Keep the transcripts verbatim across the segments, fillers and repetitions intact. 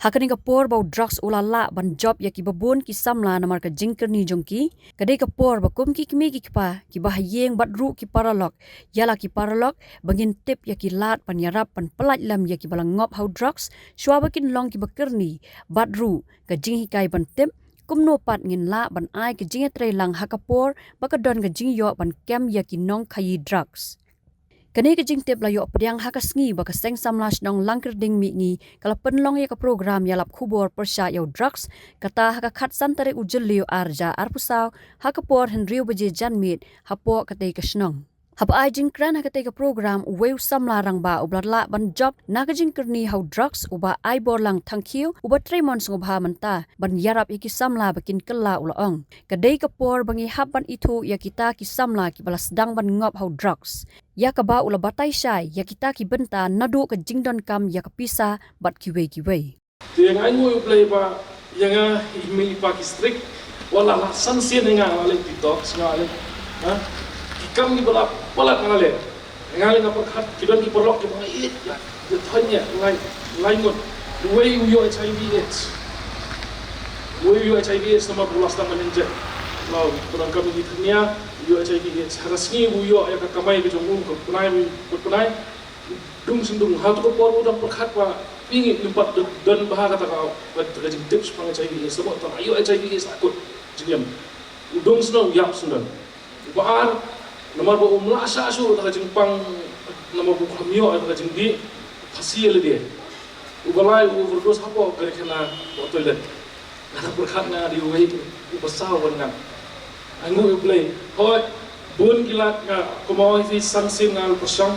Ha kane ka por ba u drugs u la lah ban jop ïa kiba bun ki samla namar ka jingkyrni jong ki, ka dei ka por ba kum ki kmie ki kpa, kiba ha ïing bad ruh ki paralok, ïa la ki paralok, ba ngin tip ïa ki lad ban ïarap ban pyllait lem ïa kiba la ngop ha u drugs, shuwa ba kin long kiba kyrni, bad ruh ka jinghikai ban tip kumno pat ngin lah ban ai ka jingïatreilang ha ka por ba ka don ka jingïoh ban kem ïa ki nongkhaïi drugs. Kane ka jingtip la ïoh pdiang ha ka sngi ba ka Seng Samla Shnong Langkyrding Mihngi ka la pynlong ïa ka program ïalap khubor pyrshah ïa u drugs, kata ha ka khatsan tarik u Jylliew arhajar arphew saw, ha ka por hynriew baje janmiet hapoh katei ka shnong. Haba ai jingkren ha katei ka program, uwei u samla rangbah uba la lah ban jop na ka jingkyrni ha u drugs, u Bah Aiborlang Thangkhiew, uba trei mon sngewbha mynta ban ïarap ïa ki samla ba kin kylla, u la ong, ka dei ka por ba ngi hap ban ithuh ïa kita ki samla kiba la sdang ban ngop ha u drugs. Ïa kaba u la batai shai ïa kita ki bynta naduh ka jingdonkam ïa ka pisa bad kiwei kiwei. Te nga ainguh ïa U Blei ba ïa nga, i mei i pa ki strict. Wat la san sien nga la leh detox, nga la leh, ha? Ki kam kiba la palat nga la leh. Nga la leh, nga pyrkhat ki don ki paralok kiba nga ïeit, ïa, ïa, thon ïa, lai, lai ngut. Uwei u ïoh HIV AIDS. Uwei u ïoh HIV AIDS namar ba u la sdang ban inject. Lau, pyndonkam ïa ki thyrnia, u ïoh HIV AIDS. Ha ka sngi u ïoh ïa ka kamai ka jong u, ka bnai, ka bnai. Dung sngewdung, ha tu ka por u dang pyrkhat ba phi ngi, ngim pat don, don bha kata ka, kata ka jingtip shaphang HIV AIDS, sngewbha tang ïoh HIV AIDS la kut jingim. U dung sngewdung, u ïap sngewdon. Uba ar, namar ba um lah shah shuh da ka jingpang, namar ba um kham ïoh da ka jingdih, phasi ïa lade. Uba lai, u overdose hapoh ka dei kane, hapoh toilet. Nga dang pyrkhat nga dei uwei uba saw ban ngat. Ainguh ïa U Blei. Hooid, bun ki lad nga, kumba ong ïa phi, san sien nga la pyrshang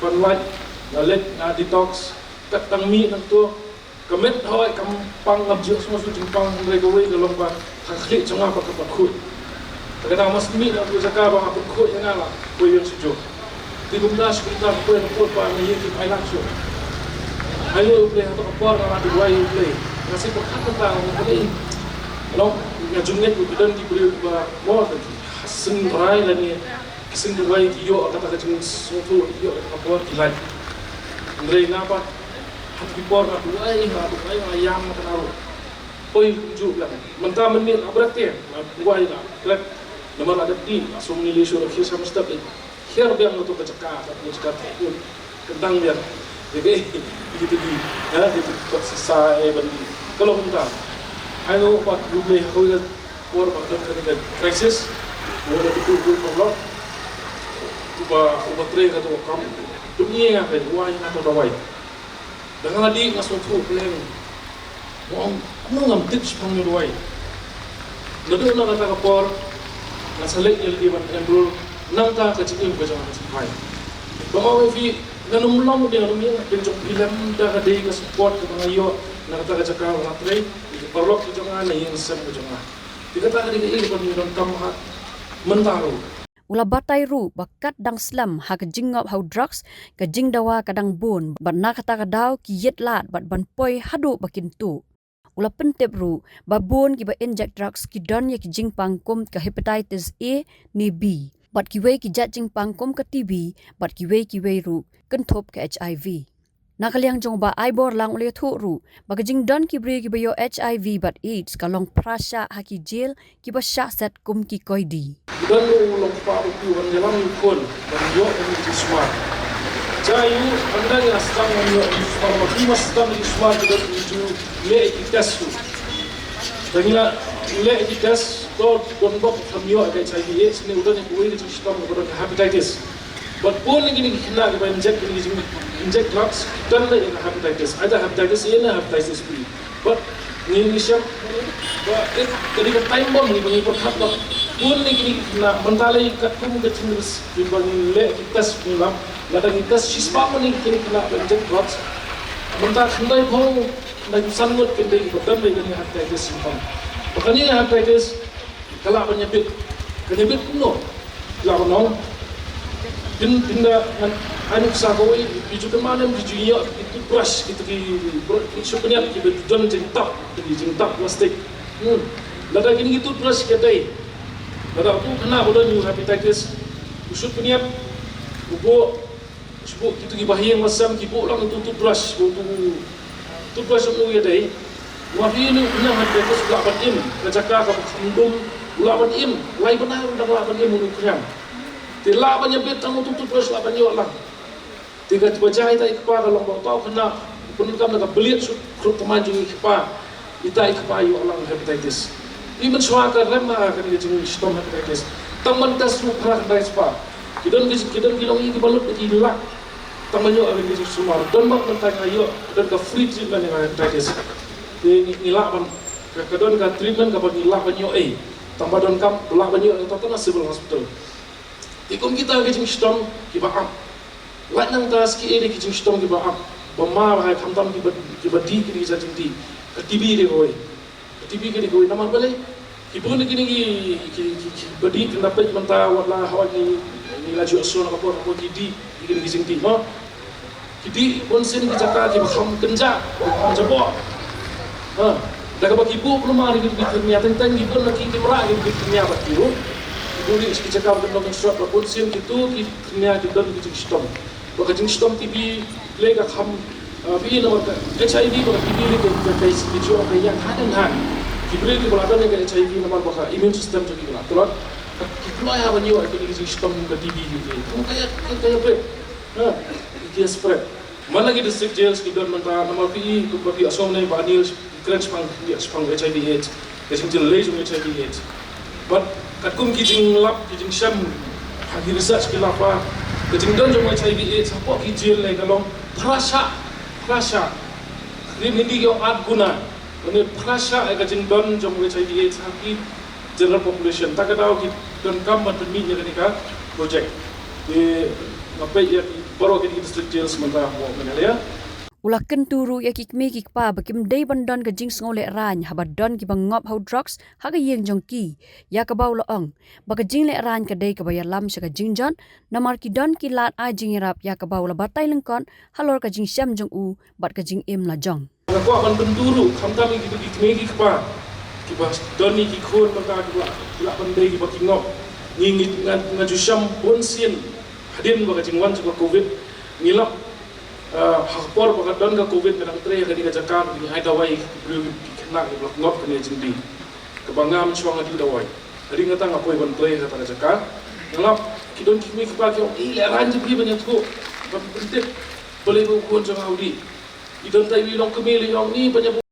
ban lait, nga leit, nga detox. Kat tang mih nangto. Ka met hooid kam pang, ngam ju ïohsngew shuh jingpang, hynrei kawei ka long ba ka khlieh jong nga pat ka pynkhuid. Te ka dang mas mih na ka jaka ba nga pynkhuid ïa nga la poi biang shuh juh. Te kumta shu kumta ka poi ka put ba nga ïeng kim ailad shuh. Ainguh ïa U Blei, hato ka por nga la duwai ïa U Blei. Nga shu pyrkhat kumta, nga ong, Blei, long, nga ju ngeit ba ki don ki briew ba mo, ki sngewrai lane ki sngewduwai, ki ïoh kata ka jingsngewthuh, ki ïoh kata ka por ki lait. Hynrei nga pat, ha ki por nga duwai, nga duwai, nga ïam na kane ruh. Poi kumjuh lad. Mynta mynmiet nga bret te, nga duwai, nga bret. Namar la dep dih, nga shu ngi lei shuh, la khie sha mynstep, eh. Hiar biang na tu ka jaka, ka tu ka jaka, ka tu ka dang biang. Dei, dei, dei, dei, ha, dei, dei, kot sisa, eh, ban dei. Ka long kumta. Ai, no, pat, U Blei, ha kawei ka por ba don kane ka crisis. Ba la tu, tu, tu, tu, uba, uba trei ka tu ka kam. Tu ni nga ka, wai nga tu dawai. Dang nga la dih nga sngewthuh pleng. Nga ong, kumno ngam tip shaphang ïa u dawai. Naduh na kata ka por nga sa leit ïa lade ban enroll, nangta ka jingim ka jong nga ka jingphai. Ba nga ong ïa phi, ngan ym long de, ngan ym ïeng ha pdeng jong phi lem, da ka dei ka support kaba nga ïoh na kata ka jaka ba nga trei, ïa ki paralok ki jong nga, na ïing sem ka jong nga. Te kata ka dei kaei kaba ngi donkam ha mynta ruh. U la batai ruh ba kat dang slem ha ka jingngop ha u drugs, ka jingdawa ka dang bun, bad na kata ka daw ki ïit lad bad ban poi haduh ba kin tuh. U la pyntip ruh ba bun kiba inject drugs ki don ïa ki jingpang kum ka hepatitis A ne B, bad kiwei ki jait jingpang kum ka T B, bad kiwei kiwei ruh kynthup ka H I V. Na ka liang jong u Bah Aiborlang u la ïathuh ruh ba ka jingdon ki briew kiba ïoh H I V bad AIDS ka long phra shah ha ki jail kiba shah set kum ki koidi. Ki don u long kpa u pi wan ïalam u khun ban ïoh ïa ki jingsumar. Jai u, ynda ngi la sdang ban ïoh ïa ki jingsumar, ma ki ma sdang ïa ki jingsumar ki don ki ju leh ïa ki test ruh. Ynda ngi la leh ïa ki test, to don bok kam ïoh ïa ka H I V AIDS, ne u don ïa kawei ka jingshitom kaba don ka hepatitis. Bad bun na kine ki khynnah kiba inject, kine ki jing inject drugs, ki don da ïa ka hepatitis. Either hepatitis A ne hepatitis B. Bad ngi ngi shem ba, eh, ka dei ka time bomb, ngi ba ngi pyrkhat ba bun na kine ki khynnah, mynta lei katkum ka jingris, kiba ngi leh ki test ngi lap, lada ngi test shispah mynne ki khynnah ba inject drugs, mynta khyndai phew, khyndai phew san ngut ki dei kiba don da ïa ka hepatitis symptom. Ba kane ka hepatitis ka lah ban ïabit. Ka ïabit kumno? Lah ban ong. Phin, phin da ngan ai nuksa kawei, phi ju kynmaw ne em, phi ju ïoh ki toothbrush, kita ki, ki shu pynïap kiba don jingtap, ki jingtap plastik. Hmm. Lada kine ki toothbrush ki dei. Lada uto u khynnah ba don ïa u hepatitis, u shu pynïap, u buh, u shu buh, kito kiba ha ïing ba sem ki buh lang uto u toothbrush, uto u toothbrush u ïadei. Wat ïa u khñiang hepatitis u lah ban im, ka jaka kaba kham dum, u lah ban im, lai bnai ruh u dang lah ban im u khñiang. Te lah ban ïabit tang utu utu u pyrshah lah ban ïoh lang. Te kaba jia ita i kpa ka long ba uta u khynnah u pyndonkam da ka belied shuh khrup thymmai jong i kpa. Ita i kpa ïoh lang hepatitis. Te mynshuwa ka rem ha kane ka jingshitom hepatitis. Tang ban test ruh phra khyndai spah. Ki don ki, ki don ki longïing kiba lut da ki lak. Tang ban ïoh ha kane ka jingsumar. Don bad mynta nga ïoh, don ka free treatment ïa ka hepatitis. Te ngi, ngi lah ban, ka, ka don ka treatment kaba ngi lah ban ïoh ei. Tang ba donkam, ba lah ban ïoh ïa kata na civil hospital. Te kum kita ki jingshitom kiba ap. Lait nangta sa kiei de ki jingshitom kiba ap, ba ma ba hai khamtam kiba, kiba dih ki dih ki jingdih. Ka T B de kawei. Ka T B ka dei kawei namar balei? Ki bun kine ki, ki, ki, kiba dih ki na peit mynta wat la hawai ngi, ngi la ju ïohsngew na ka por, ka por ki dih kine ki jingdih mo. Ki dih bun sien ki jaka kiba kham kynjah, kham jaboh. Ha. Da kaba ki buh pynlong ïa ki, ki khyrnia, teng teng ki bun na ki, ki mrad ki, ki khyrnia bad ki ruh. Ki bun ïa ki jaka ba ki long construct, ba bun sien kito ki khyrnia ki don ki jingshitom. Ba ka jingshitom T B lei ka kham, ah, phi i namar ka H I V ba ka T B lei ka, ka, ka, ka jong ka ïaid hand in hand. Ki briew kiba la don ïa ka H I V namar ba ka immune system jong ki ka la tlot. Ki kloi ha ban ïoh ïa ka jingshitom ka T B lei ka. Ka ïa, ka ïa, ka ïa spread. Ha, ki ïa spread. Man la ki district jails ki don mynta namar phi i, ba phi ïohsngew ne ba Anil kren shaphang, shaphang H I V AIDS. Ka jingjyllei jong H I V AIDS. Bad katkum ki jinglap, ki jingshem, ha ki research ki lap ba ka jingdon jong H I V AIDS hapoh ki jail lei ka long phra shah, phra shah. Rim Hindi ki ong aat guna. Lane phra shah ïa ka jingdon jong H I V AIDS ha ki general population. Ta ka daw ki donkam ban pynmih ïa kane ka project. Te nga peit ïa ki baroh ki district jails mynta hapoh Meghalaya. U la kyntu ruh ïa ki kmie ki kpa ba kim dei ban don ka jingsngew lehraiñ haba don kiba ngop ha u drugs ha ka ïing jong ki, ïa kaba u la ong ba ka jinglehraiñ ka dei kaba ïalam sha ka jingjot, namar ki don ki lad ai jingïarap, ïa kaba u la batai lyngkot halor ka jingshem jong u bad ka jingim la jong. Nga kwah ban kyntu ruh khamtam ïa ki, ki kmie ki kpa kiba don ïa ki khun mynta kiba, kiba lah ban dei kiba ki ngop. Ngi, ngi, nga, nga ju shem bun sien hadien ba ka jingwan jong ka covid. Ngi lap, ah, ha ka por ba ka don ka covid nga dang trei ha kane ka jaka, ngi ai dawai ïa ki briew ki khynnah kiba la ngop kane ka jingdih. Kaba nga mynshuwa nga dih dawai. Hadien kata nga poi ban trei ha kata ka jaka. Nga lap ki don ki kmie ki kpa ki ong, "Ih, lehraiñ jong phi ban ïathuh, ban pyntip balei ba u khun jong nga u dih." Ki don tai wi long kmie lei ong, "Ih, ban ïa